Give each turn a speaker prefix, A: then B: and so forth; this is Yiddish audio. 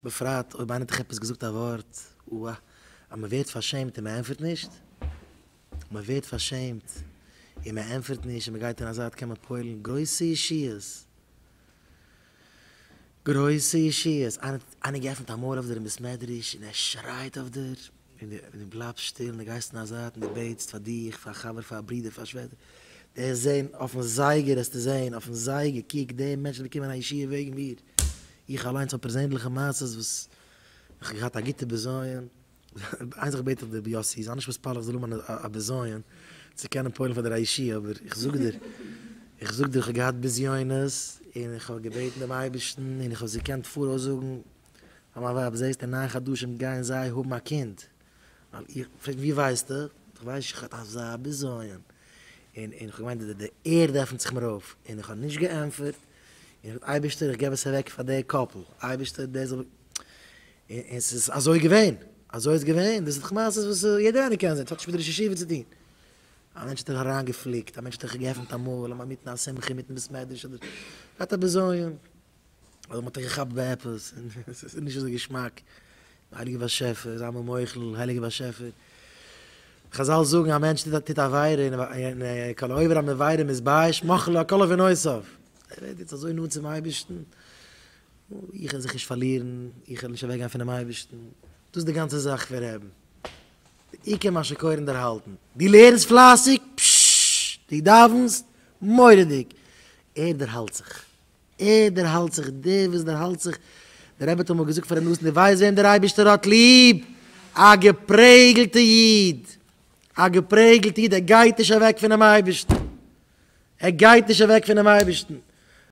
A: בפרט אויב איינער האט דיך עפעס געזאגט א ווארט, אוה, אז מען ווערט פארשעמט און מען ענטפערט נישט, מען ווערט פארשעמט און מען ענטפערט נישט און מען גייט אין א זייט קען מען פועל'ן גרויסע ישועות, גרויסע ישועות, איינער האט געעפנט א מויל אויף דיר אין בית מדרש און ער שרייט אויף דיר, און דו בלייבסט שטיל און דו גייסט אין א זייט און דו בעטסט פאר דיך, פאר א חבר, פאר א ברודער, פאר א שוועסטער, דו וועסט זען אויפן זייגער וועסטו זען, אויפן זייגער, קוק דער מענטש האט באקומען א ישועה וועגן מיר. איך אליינס האב פערזענליכע מעשות וואס איך האב געהאט א גוטע בזיון, איין זאך בעט איך דיר יאסי, זיי נישט מתפלל איך זאל האבן א בזיון צו קענען פועל'ן פאר דיר א ישועה, אבער איך זאג דיר, איך זאג דיר איך האב געהאט בזיונות און איך האב געבעטן דעם אייבערשטן און איך האב עס געקענט פאראויס זאגן פאר מיין ווייב, זעסט אין ניין חדשים גייען זיי האבן א קינד, ווייל איך, פרעגט ווי ווייסטו? איך ווייס איך האב אזא בזיון, און איך האב געמיינט די ערד עפנט זיך מיר אויף, און איך האב נישט געענטפערט, און איך אייבערשטער איך געב עס אוועק פאר די couple, אייבערשטער דער זאל, און ס'איז אזוי געווען, אזוי איז געווען, דאס איז דאך מעשות וואס יעדער איינער קען זען, ס'האט נישט מיט ראש ישיבה צו טון, א מענטש האט דיך אריינגעפליקט, א מענטש האט דיך געעפנט א מויל, אינמיטן א שמחה, אינמיטן בית מדרש, אדער געהאט א בזיון. אדער מ'האט דיך געכאפט ביי עפעס און עס איז נישט אזוי געשמאק, הייליגער באשעפער זיי מיר מוחל, הייליגער באשעפער, חזל זאגן א מענטש טוט א עבירה און כל העובר על עבירה מתבייש מוחלין לו על כל עוונותיו, ער ווערט יעצט אזוי נאנט צום אייבערשטן, איך וועל זיך נישט פארלירן, איך וועל נישט אוועק גיין פונעם אייבערשטן, דאס איז די גאנצע זאך פון רעבן, די עיקר מה שקורין דערהאלטן, דו לערנסט פלייסיג, פששש, דו דאווענסט, מורא'דיג, ער דערהאלט זיך. ער דערהאלט זיך, דער וואס דערהאלט זיך, דער רבי האט אמאל געזאגט פאר ר' נתן, דו ווייסט וועם דער אייבערשטער האט ליב? א געפרעגלטע איד, א געפרעגלטע איד, ער גייט נישט אוועק פונעם אייבערשטן, ער גייט נישט אוועק פונעם אייבערשטן.